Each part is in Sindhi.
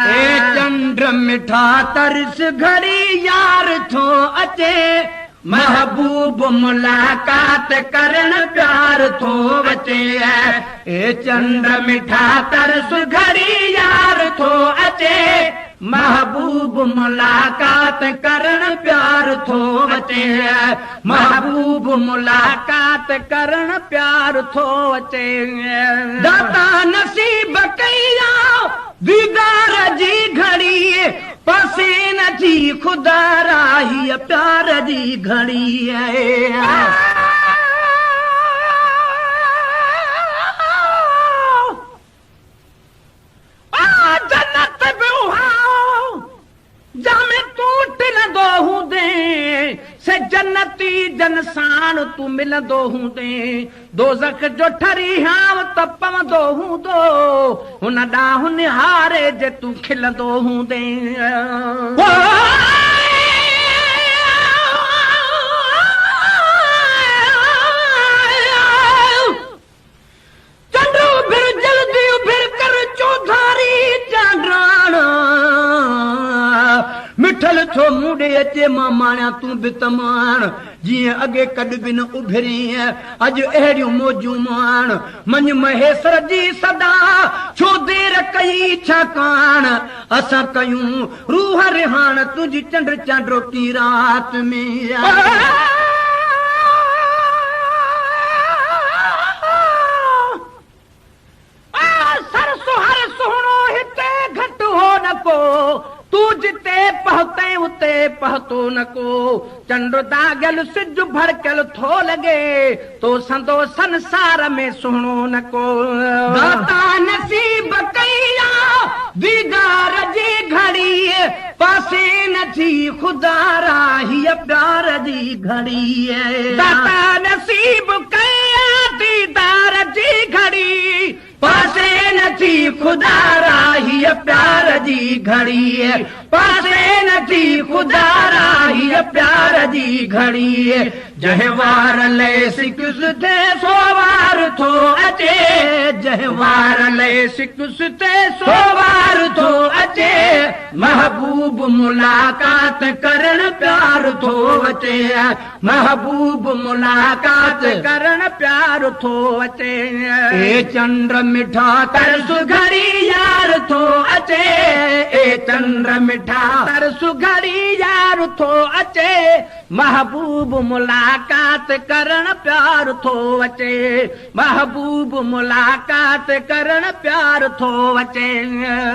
اي چنڊ مٺا ترس گهڙي يار ٿو اچي، محبوب ملاقات ڪرڻ پيار ٿو اچي. اي چنڊ مٺا ترس گهڙي يار ٿو اچي، محبوب ملاقات ڪرڻ پيار ٿو اچي. محبوب ملاقات ڪرڻ پيار ٿو اچي. داتا نصيب ڪئي آ ديدار جي گهڙي، پاسي نه ٿي خدا راهيء پيار جي گهڙي. جنت به اها جنهن ۾ تون ٽلندو هوندين، سي جنتي جن ساڻ تون ملندو هوندين. دوزخ جو ٺري هانء ته پوندو هوندو، هن ڏانهن نهاري جي تون کلندو هوندين. چنڊ اڀر جلدي اڀر ڪر چوڌاري چانڊاڻ، مٺل ٿو مون ڏي اچي مان ماڻيان تون به ته ماڻ، جيئن اڳي ڪڏ به نه اڀرين اڄ اهڙيون موجون ماڻ، مڃ مهيسر جي صدا ڇو دير ڪئي ڇاڪاڻ، اسان ڪيون روح رهاڻ تنهنجي چنڊ چانڊوڪي رات ۾. سر سهر سهڻو هتي گهٽ هو نه ڪو، تون جتي پهتين اتي پهتو نه ڪو. چنڊ داغيل سج ڀڙڪيل ٿو لڳي، تو سندو سنسار ۾ سهڻو نه ڪو. داتا نصيب ڪئي آ ديدار جي گهڙي، پاسي نه ٿي خدا را هيء پيار جي گهڙي. داتا نصيب ڪئي آ ديدار جي گهڙي، پاسي نه ٿي خدا را هيء پيار جي گهڙي. پاسي نه ٿي خدا را هيء پيار جي گهڙي. جنهن وار لئي سڪس تي سو وار ٿو اچي، جنهن وار لئي سڪس تي سو وار ٿو اچي، محبوب ملاقات ڪرڻ پيار ٿو اچي. محبوب ملاقات ڪرڻ پيار ٿو اچي. اي چنڊ مٺا ترس گهڙي يار ٿو اچي، اي چنڊ مٺا ترس گهڙي يار ٿو اچي، محبوب ملاقات ڪرڻ پيار ٿو اچي. محبوب ملاقات ڪرڻ پيار ٿو اچي.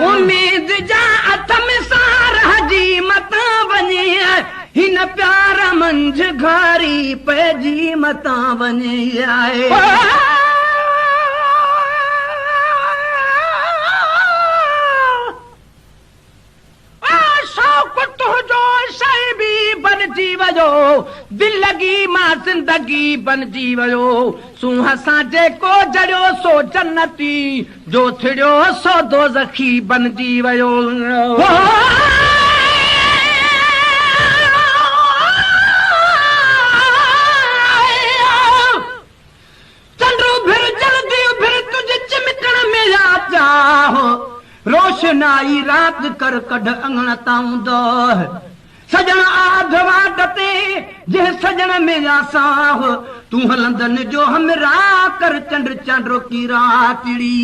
اميد جا اٿم سا رهجي متان وڃي، هن پيار منجهه گهاري پئجي متان وڃي. شوق تنهنجو شعبي بنجي ويو، دل لڳي مان زندگي بنجي ويو. سونهن سان جيڪو جڙيو سو جنتي، جو ٿڙيو سو دوزخي بنجي ويو. چنڊ اڀر جلدي اڀر تنهنجي چمڪڻ ۾ آ چاهه، روشنائي رات ڪر ڪڍ اڱڻ تان اونداهه. سڄڻ آڌ واٽ تي جنهن سڄڻ ۾ آ ساهه، تون هلندن جو همراهه ڪر چنڊ چانڊوڪي راتڙي.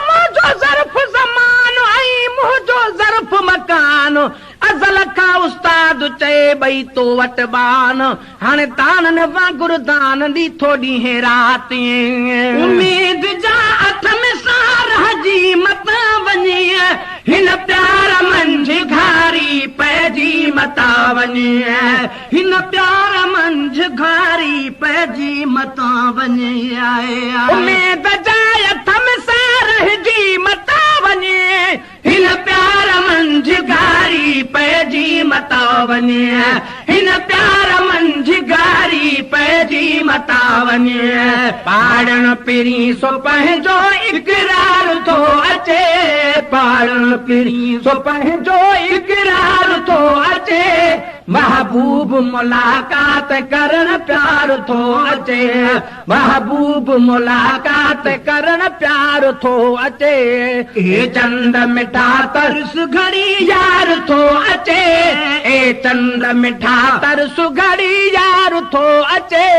منهنجو ظرف زمان ۽ منهنجو ظرف مڪان، ازل کان استاد چئي ٻئي تو وٽ ٻان، هاڻي داڻن وانگر دان ڏي ٿو ڏينهن رات. اميد جا اٿم سا رهجي متان وڃي، هن پيار منجهه گهاري پئجي متان وڃي. هن پيار منجهه گهاري پئجي متان وڃي. اميد جا اٿم سا رهجي متان وڃي، هن پيار منجهه گهاري پئجي متان وڃي. هن پيار منجهه گهاري پئجي متان وڃي. پاڙڻ پرين سو پنهنجو اقرار ٿو اچي، پاڙڻ پرين سو پنهنجو اقرار ٿو اچي، محبوب ملاقات ڪرڻ پيار ٿو اچي، محبوب ملاقات ڪرڻ پيار ٿو اچي. اي چنڊ مٺا ترس گهڙي يار ٿو اچي، اي چنڊ مٺا ترس گهڙي يار ٿو اچي،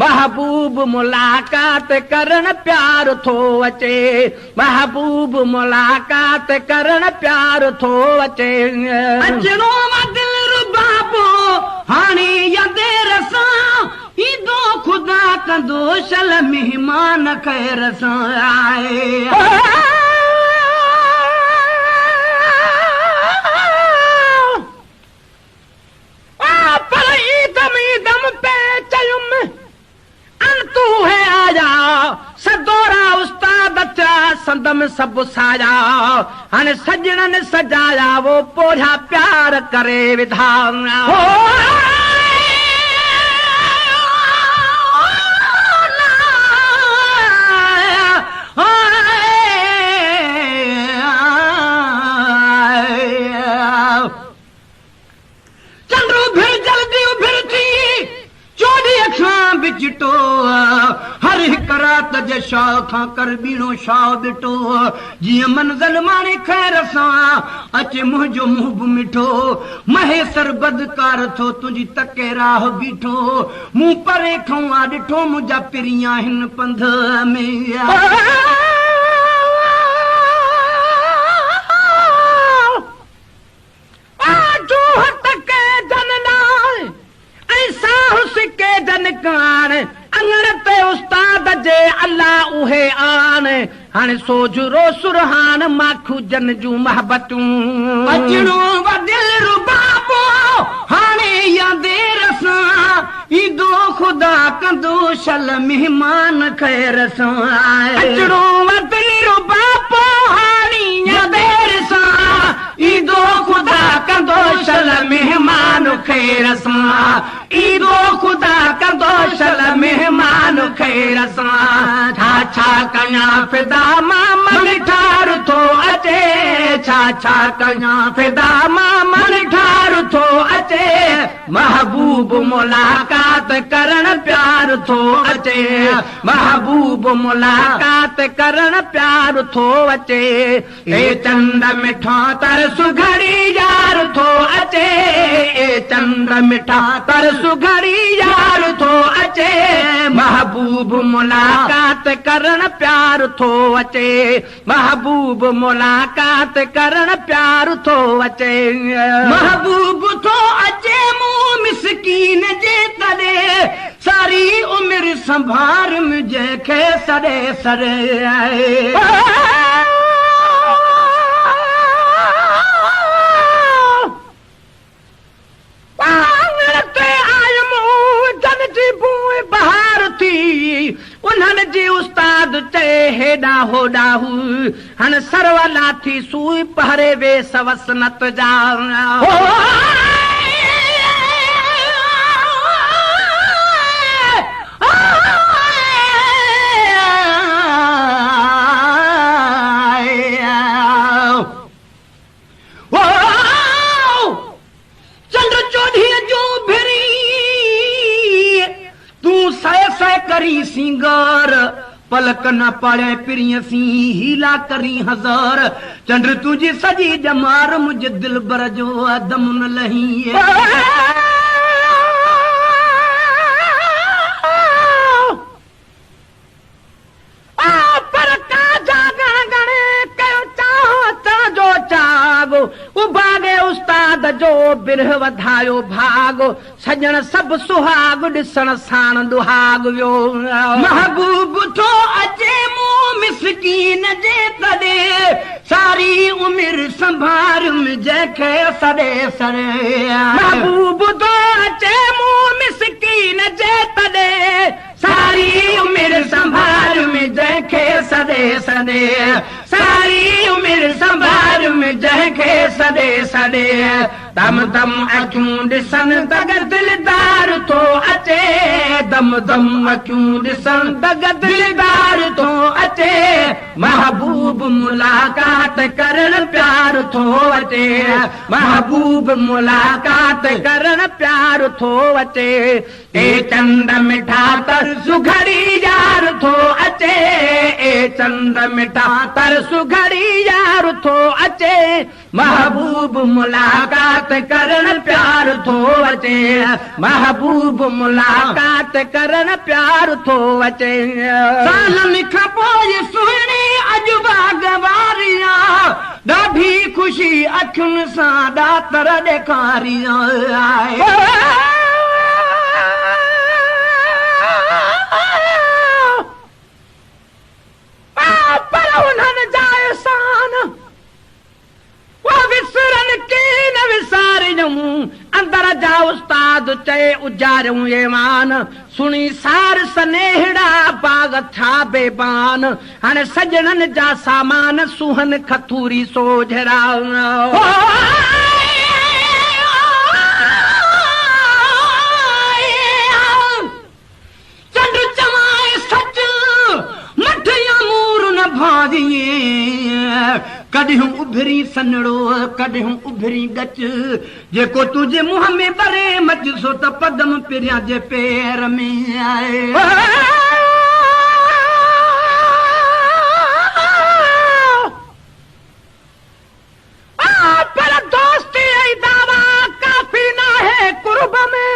محبوب ملاقات ڪرڻ پيار ٿو اچي، محبوب ملاقات ڪرڻ پيار ٿو اچي. اچڻو آ دلربابو هاڻي يا دير سان، ايندو خدا ڪندو شل مهمان خير سان آئي. پر ايندم ايندم پي چيم ان تون هي آيا، سدورا استاد ٿيا سندم سڀ سايا، هاڻي سڄڻن سجايا وو پورهيا پيار ڪري وڌا. چنڊ اڀر جلدي اڀر ٿي، چوڏهينء کان به چٽو، هر هڪ رات جي شاهه کان ڪر ٻيڻو شاهه ٻٽو، جيئن منزل ماڻي خير سان، اچي منهنجو منهن به مٺو، مهيسر بدڪار ٿو تنهنجي تڪي راهه بيٺو، مون پري کئون آ ڏٺو، منهنجا پرين آهن پنڌ ۾. جوهه تڪي جن لاء ۽ ساهه سڪي جن ڪاڻ، اڱڻ تي استاد جي الله اهي آڻ، هاڻي سوجهرو سرهاڻ ماکو جن جون محبتون. اچڻو آ دلربابو هاڻي يا دير سان، ايندو خدا ڪندو شل مهمان خير سان. اچڻو آ دلربابو هاڻي يا دير سان، ايندو خدا ڪندو شل مهمان خير سان، ايندو خدا ڪندو شل مهمان خير سان. ڇا ڇا ڪيان فدا مان منٺار ٿو اچي، ڇا ڇا ڪيان فدا مان منٺار ٿو اچي، محبوب ملاقات ڪرڻ پيار ٿو اچي، محبوب ملاقات ڪرڻ پيار ٿو اچي. اي چنڊ مٺا ترس گهڙي يار ٿو اچي، اي چنڊ مٺا ترس گهڙي يار ٿو اچي، محبوب ملاقات ڪرڻ پيار ٿو اچي، محبوب ملاقات ڪرڻ پيار ٿو اچي. محبوب ٿو اچي مون مسڪين جي تڏي، ساري عمر سنڀار منهنجي کي سڏي سڏي. اڱڻ تي آيم جن جي بوءِ بهار ٿي، انهن جي استاد چئي هيڏا هوڏا هو، هاڻي سرولا ٿي سوئي پهري ويس وسنت جا. چنڊ چوڏهينء جو اڀري، تون سئي سئي ڪرين سينگار، پلڪ نه پاڙين پرينء سين، حيلا ڪرين هزار، چنڊ تنهنجي سڄي ڄمار، منهنجي دلبر جو دم نه لهين. پر ڪا جاڳڻ ڳڻي ڪيو چاهه اچڻ جو چاڳ، اڀاڳي استاد جو برهه وڌايو ڀاڳ، سڄڻ سڀ سهاڳ ڏسڻ ساڻ ڏهاڳ ويو. محبوب ٿو اچي مون مسڪين جي تڏي، ساري عمر سنڀاريم جنهن کي سڏي سڏي. محبوب ٿو اچي مون مسڪين جي تڏي، ساري عمر سنڀاريم جنهن کي سڏي سڏي، ساري عمر سنڀاريم جنهن کي سڏي سڏي. دم دم اکيون ڏسن دڳ دلدار ٿو اچي، دم دم اکيون ڏسن دڳ دلدار ٿو اچي. محبوب ملاقات ڪرڻ پيار ٿو اچي، محبوب ملاقات ڪرڻ پيار ٿو اچي. اي چنڊ مٺا ترس گهڙي يار ٿو اچي، اي چنڊ مٺا ترس گهڙي يار ٿو اچي. محبوب ملاقات ڪرڻ پيار ٿو اچي، محبوب ملاقات ڪرڻ پيار ٿو اچي. سالن کان پوءِ سهڻي اڄ باغ واري آ، ڏاڍي خوشي اکين سان ڏاتر ڏيکاري آهي. پر انهن جا احسان وسرن ڪين وساريون، اندر جا استاد چئي اجاريون ايوان. سڻي سار سنيهڙا باغ ٿيا بيبان، هاڻي سڄڻن جا سامان سونهن کٿوري سوجهرا. چنڊ چوانءِ سچ، مٺ يا مور نه ڀاوين، ڪڏهن اڀري سنهڙو ڪڏهن اڀري ڳچ، جيڪو تنهنجي منهن ۾ ٻري مچ، سو ته پدم پريان جي پير ۾ آهي. پر دوستي ۽ دعويٰ ڪافي ناهي قرب ۾،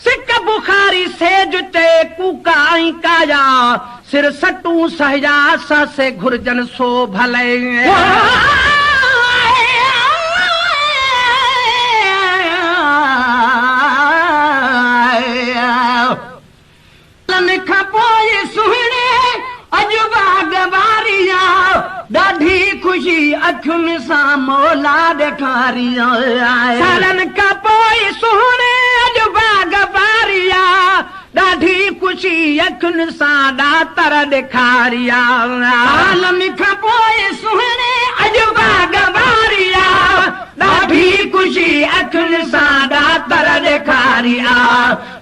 سڪ بخاري سيج تي ڪوڪا ۽ ڪايا، سر سٽون سهيا ساسي گهرجن سو ڀلي. سالن کان پوءِ سهڻي اڄ باغ واري آ، ڏاڍي خوشي اکين سان مولا ڏيکاري آهي. سالن کان پوءِ سهڻي اڄ باغ واري آ، ڏاڍي خوشي اکين سان ڏاتر ڏيکاري آ. سالن کان پوءِ سهڻي اڄ باغ واري آ، ڏاڍي خوشي اکين سان ڏاتر ڏيکاري آ،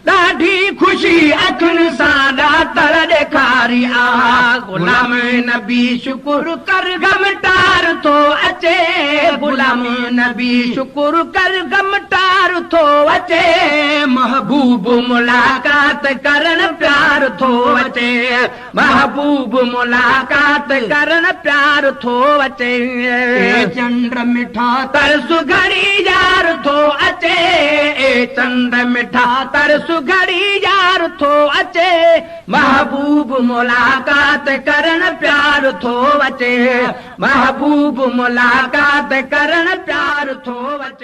ڏاڍي خوشي اکين سان ڏاتر ڏيکاري آ. غلام نبي شڪر ڪر غم ٽار ٿو اچي، غلام نبي شڪر ڪر غم ٽار ٿو اچي. محبوب ملاقات ڪرڻ پيار ٿو اچي، محبوب ملاقات ڪرڻ پيار ٿو اچي. اي چنڊ مٺا ترس گهڙي يار ٿو اچي، اي چنڊ مٺا ترس گهڙي يار ٿو اچي. محبوب ملاقات ڪرڻ پيار ٿو اچي، محبوب ملاقات ڪرڻ پيار ٿو اچي.